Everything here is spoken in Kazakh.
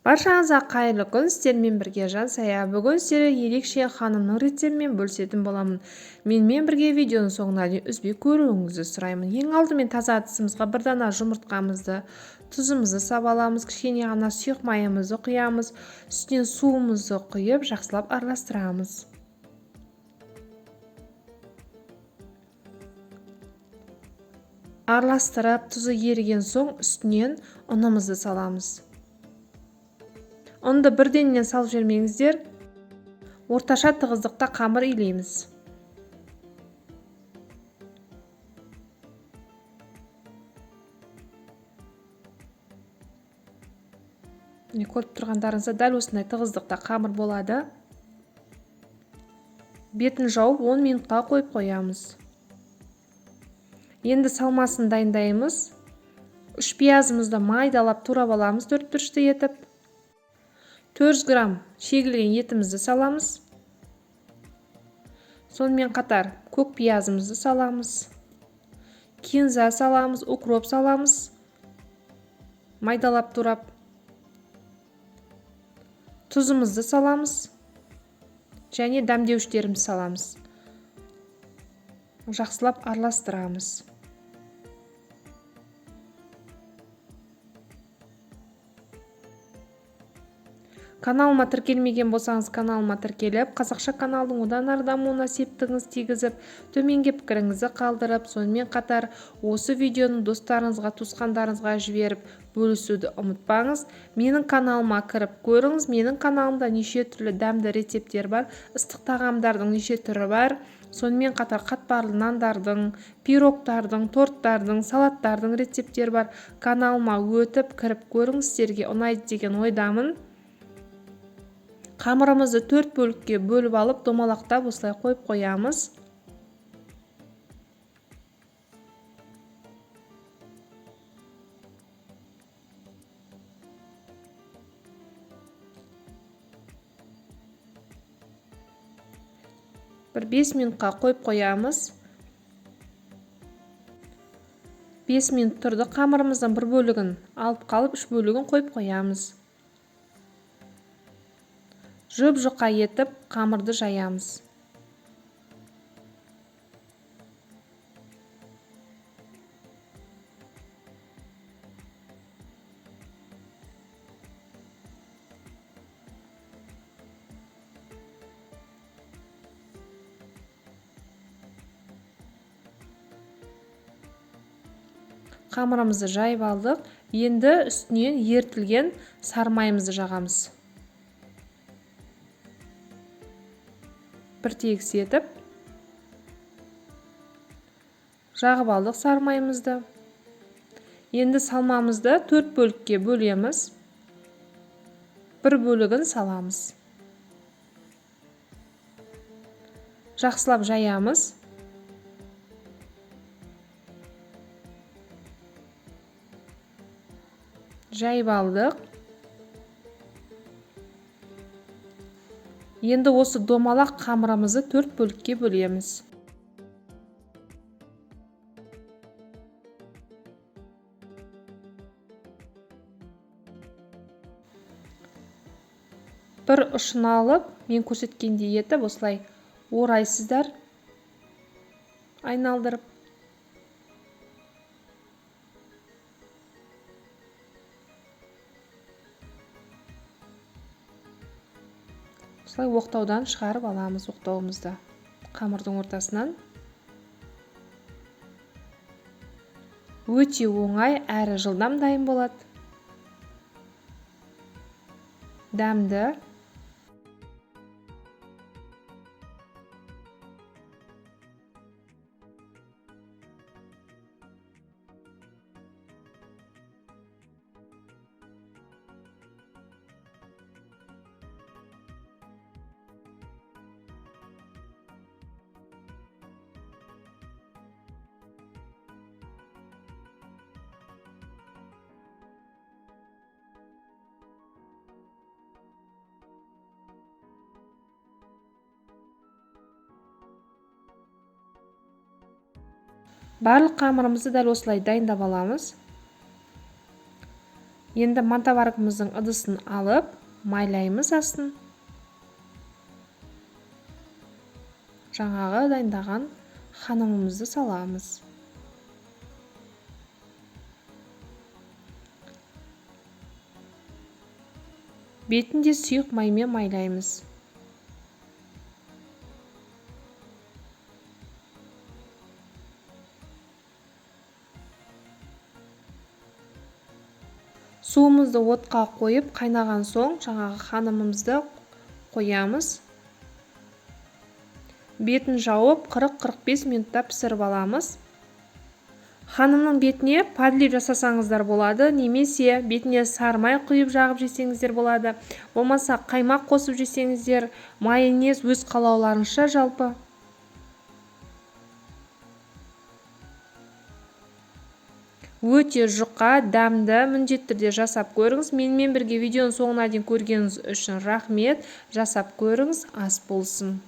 Баршаңызға қайырлы күн, сіздермен бірге Жансая. Бүгін сіздерге ерекше ханымның рецептімен бөлісетін боламын. Менімен бірге видеоның соңына дейін үзбей көруіңізді сұраймын. Ең алдымен таза ыдысымызға бір дана жұмыртқамызды, тұзымызды сап аламыз, кішкене ғана сұйық майымызды құямыз, үстінен суымызды құйып, жақсылап араластырамыз. Араластырып, тұзы еріген соң үстінен ұнымызды саламыз. Ұнды бірденнен салып жібермеңіздер. Орташа тығыздықта қамыр илейміз. Міне, көріп тұрғандарыңызда дәл осындай тығыздықта қамыр болады. Бетін жауып 10 минутқа қойып қоямыз. Енді салмасын дайындаймыз. 3 пиязымызды майдалап турап аламыз төрт бұрышты етіп. 400 грамм шегілген етімізді саламыз. Сонымен қатар көк пиязымызды саламыз. Кинза саламыз, укроп саламыз. Майдалап турап. Тұзымызды саламыз. Және дәмдеуіштерімізді саламыз. Жақсылап араластырамыз. Каналыма тіркелмеген болсаңыз, каналыма тіркеліп, қазақша каналдың одан ары дамуына септігіңіз тигізіп, төменге пікіріңізді қалдырып, сонымен қатар осы видеоны достарыңызға, туысқандарыңызға жіберіп, бөлісуді ұмытпаңыз. Менің каналыма кіріп көріңіз. Менің каналымда неше түрлі дәмді рецепттер бар, ыстық тағамдардың неше түрі бар. Сонымен қатар қатпарлы нандардың, пирогтардың, торттардың, салаттардың рецепттері бар. Каналыма өтіп, кіріп көріңіз, сіздерге ұнайды деген ойдамын. Қамырымызды 4 бөлікке бөліп алып, домалақтап осылай қойып қоямыз. Бір 5 минутқа қойып қоямыз. 5 минут тұрды. Қамырымыздың бір бөлігін алып қалып, 3 бөлігін қойып қоямыз. Жұп-жұқа етіп қамырды жаямыз. Қамырымызды жайып алдық. Енді үстінен ерітілген сары майымызды жағамыз. Бір тегіс етіп жағып алдық сары майымызды. Енді салмамызды 4 бөлікке бөлеміз. Бір бөлігін саламыз. Жақсылап жаямыз. Жайып алдық. Енді осы домалақ қамырымызды 4 бөлікке бөлеміз. Бір ұшын алып, мен көрсеткендей етіп осылай орайсыздар, айналдырып. Осылай оқтаудан шығарып аламыз оқтауымызды қамырдың ортасынан. Өте оңай әрі жылдам дайын болады. Дәмді. Барлық қамырымызды дәл осылай дайындап аламыз. Енді мантоваркамыздың ыдысын алып, майлаймыз астын. Жаңағы дайындаған ханымымызды саламыз. Бетін де сұйық маймен майлаймыз. Суымызды отқа қойып, қайнаған соң жаңағы ханымымызды қоямыз. Бетін жауып, 40-45 минутта пісіріп аламыз. Ханымның бетіне подлив жасасаңыздар болады, немесе бетіне сары май құйып жағып жесеңіздер болады. Болмаса қаймақ қосып жесеңіздер, майонез өз қалауларыңызша жалпы. Өте жұқа, дәмді, міндетті түрде жасап көріңіз. Менімен бірге видеоның соңына дейін көргеніңіз үшін рахмет. Жасап көріңіз, ас болсын.